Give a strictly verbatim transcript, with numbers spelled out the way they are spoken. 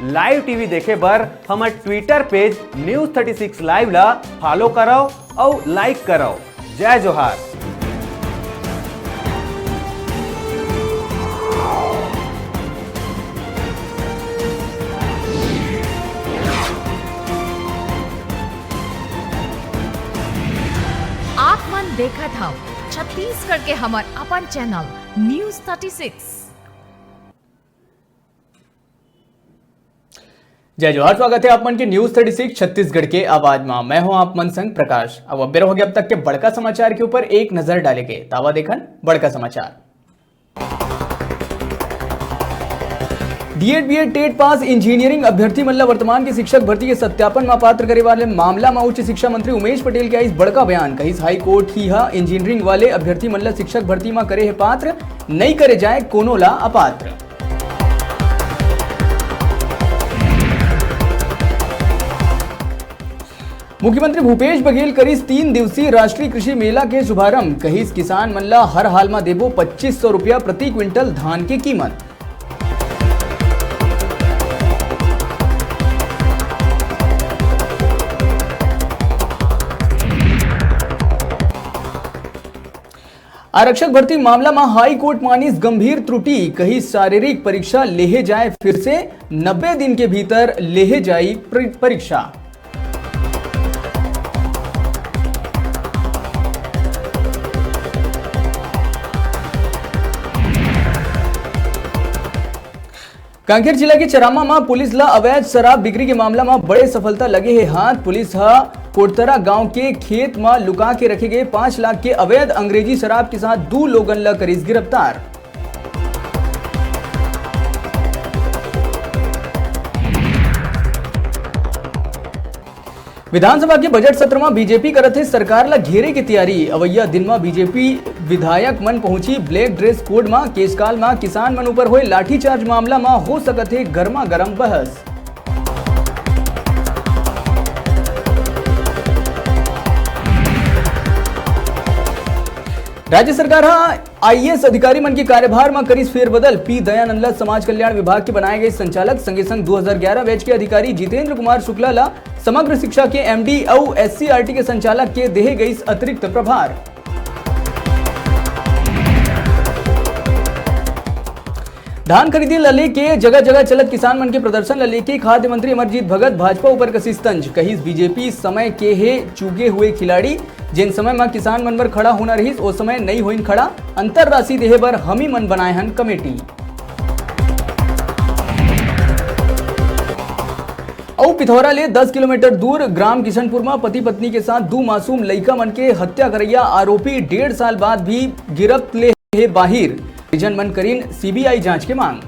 Live T V देखे बर हमर Twitter page News thirty six Live ला follow करव अउ like करव। जय जोहार। आप मन देखत हव छत्तीसगढ़ के हमर अपन channel News thirty six। जय जोहार, स्वागत है आप मन के News thirty six छत्तीसगढ़ के आवाज मा। मैं हूं आप मन संग प्रकाश। अब अब्बे रहोगे अब तक के बड़का समाचार के ऊपर एक नजर डाले के। तावा देखन बड़का समाचार। DEd BEd TET pass engineering अभ्यर्थी मन ला वर्तमान के शिक्षक भर्ती के सत्यापन मा पात्र करे वाले मामला मा उच्च शिक्षा मंत्री उमेश पटेल के आइस बड़का बयान। कहिस हाई कोर्ट ही हा इंजीनियरिंग वाले अभ्यर्थी मन ला शिक्षक भर्ती मा करे हे पात्र, नई करे जाए कोनो ला अपात्र। मुख्यमंत्री भूपेश बघेल करिस तीन दिवसीय राष्ट्रीय कृषि मेला के शुभारंभ। कहिस किसान मन ला हर हाल मा देबो पच्चीस सौ रुपया प्रति क्विंटल धान के कीमत। आरक्षक भर्ती मामला मा हाई कोर्ट मानिस गंभीर त्रुटि, कहिस शारीरिक परीक्षा लेहे जाए फिर से, नब्बे दिन के भीतर लेहे जाई प्र-, परीक्षा। कांकेर जिला के चरामा म पुलिस ल अवैध शराब बिक्री के मामला म बड़े सफलता लगे हे हाथ। पुलिस ह कोटतरा गांव के खेत म लुका के रखे गए पाँच लाख के अवैध अंग्रेजी शराब के साथ दू लोगन ल करिस गिरफ्तार। विधानसभा के बजट सत्र म बीजेपी करत हे सरकार ल घेरे के तैयारी। अवइया दिन म बीजेपी विधायक मन पहुंची ब्लैक ड्रेस कोड म। केशकाल म किसान मन ऊपर होए लाठीचार्ज मामला म हो सकत हे गर्मा गर्म बहस। राज्य सरकार ह आईएएस अधिकारी मन के कार्यभार म करिस फेरबदल। पी दयानंद ल समाज कल्याण विभाग के बनाए गए संचालक, संगे संग दू हजार ग्यारह बैच के अधिकारी जितेंद्र कुमार शुक्ला ल समग्र शिक्षा के एमडी अउ एससीईआरटी के संचालक के देहे गइस अतिरिक्त प्रभार। धान खरीदी ल लेके जगह जगह चलत किसान मन के प्रदर्शन ल लेके खाद्य मंत्री अमरजीत भगत भाजपा ऊपर कसिस तंज। कहिस बीजेपी समय के हे चूगे हुए खिलाड़ी, जेन समय म किसान मन बर खड़ा होना रहिस, ओ समय नइ होइन खड़ा। अंतर राशि देहे बर हमी मन बनाए हन कमेटी। अउ पिथौरा ले दस किलोमीटर दूर ग्राम किशनपुर म पति पत्नी के साथ दू मासूम लइका मन के हत्या करैया आरोपी डेढ़ साल बाद भी गिरफ्त ले हे बाहिर। परिजन मन करिन सीबीआई जांच के मांग।